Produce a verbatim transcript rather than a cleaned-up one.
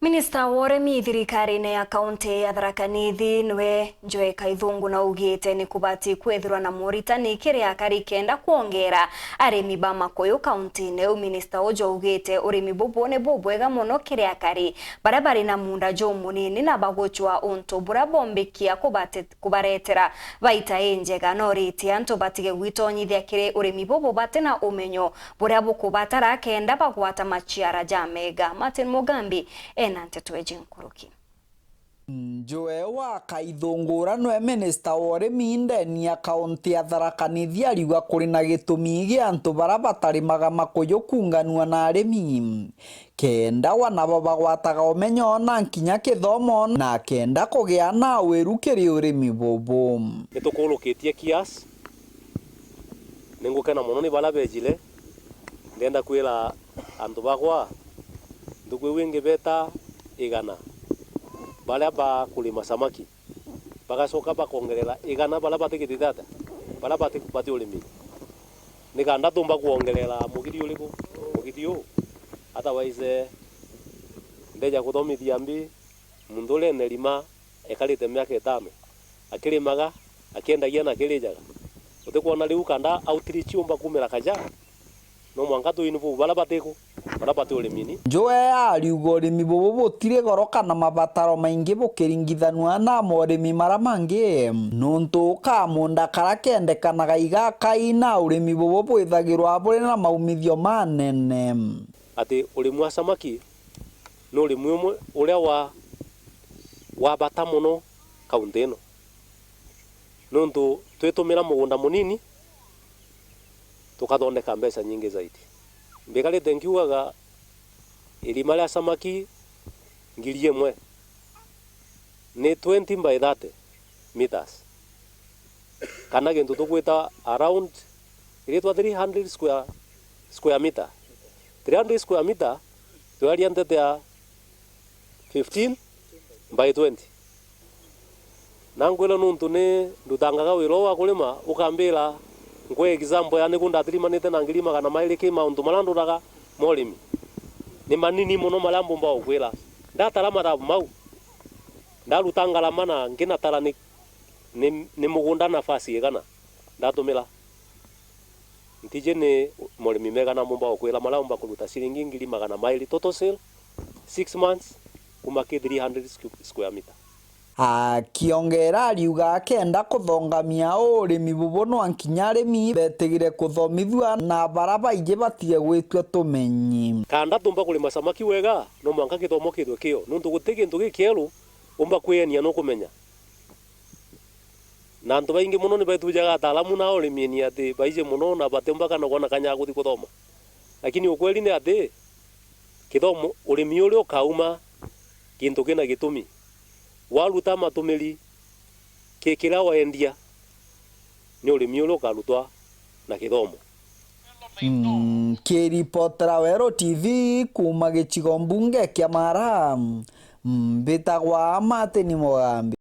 Minista wa urimi thirikarine ya kaunti ya Tharaka Nithi niwe Joe Kaithungu naugite ni kubati kwithirwa na moritani kiri akari kenda kwongera arimi ba makuyu kauntine iu. Minista uju augite urimi bubu ni bubwega mono kiri akari baria bari na munda jumunini na bagucwa untu buria bombikia kubate-, kubaretera baita injega. Noritie antu batige gwitonyithia kiri urimi bubu batina umenyo buria bukubatara kenda bagwata maciara ja mega. Martin Mugambi ena nteto iji nkuruki. Joe wa Kaithungu uria nwe minista wa urimi ndeni ya kaunti ya Tharaka Nithi ariuga kuri na gitumi gia antu baria batarimaga makuyu kunganua na arimi, kenda wa nabo bagwataga umenyo na nkinya kithomo, na kenda kugia na wiru kiri urimi bubu. Nitukurukitie kiasi. Ningukena mono ni baria bejire. Ndenda kwira antu bakwa, nthuku iu ingi beta igana baria bakurima samaki, bagacoka bakongerera igana baria batigitite atia, baria bati, bati urimi. Ni kenda tumba kwongerera mugithi uriku? Mugithi uu, otherwise, ndeja kuthomithia mbi muntu uria ena irima ekarite miaka itano, akirimaga, akiendagia na akirijaga. Utikwona riu kanda outreach yumba kumira kaja? No mwanka tu involve baria batiku, baria bati urimini. Joe ariuga urimi bubu butiri goro kana mabataro maingi bukiringithanua na morimi maria mangi, nuntu ka munda karia kendekanaga igakai na urimi bubu bwithagirwa buri na maumithio manene. Ati urimi wa samaki ni urimi umwe uria wa, wa bata mono kaunti ino, nuntu twitumira mugunda munini tukathondeka mbeca nyingi zaidi. Mbikarite nkiugaga irima ria samaki ngiri imwe ni twenty by thirty meters, kana gintu tugwita around, iritwa three hundred square, square meter. Three hundred square meter, twaria ntete ya fifteen by twenty. Na nkwira nuntu ni ndutangaga wira uu wa kurima, ukambira, nkwe example ya niku ndatirimanite na ngiri magana mairi ki mauntu maria nduraga ma urimi. Ni manini mono maria mbumba gukwira. Ndatara mathabu mau, ndaruta ngarama na nginatara ni, ni, ni mugunda nafasi igana ndatumira. Ntiji ni morimi megana mbumba gukwira maria umba kuruta ciringi ngiri magana mairi total sale, six months, kuma ki three hundred squ-, square meter. Akiongera ariuga akenda kuthongamia urimi bubu nwa nkinya arimi betigire kuthomithua na bara baingi batige gwitua tumenyi. Kanda tumba kurima samaki wega, no mwanka kithomo kithwe kio, nuntu guti gintu gikieru umba kwiyenia nukumenya. Na antu baingi mono ni baitujaga ataalamu na urimiini ati baiji mono na batiumba kana kwona kanya ga kuthi kuthoma. Lakini ukweli ni ati, kithomo, urimi uria ukauma gintu kina gitumi. Waruta matumiri ki kiria wendia, ni urimi uria ukarutwa na kithomo. Mm, kiripotera Weru T V kuuma gicigo mbunge kia Mara, mbitagwa Martin Mugambi.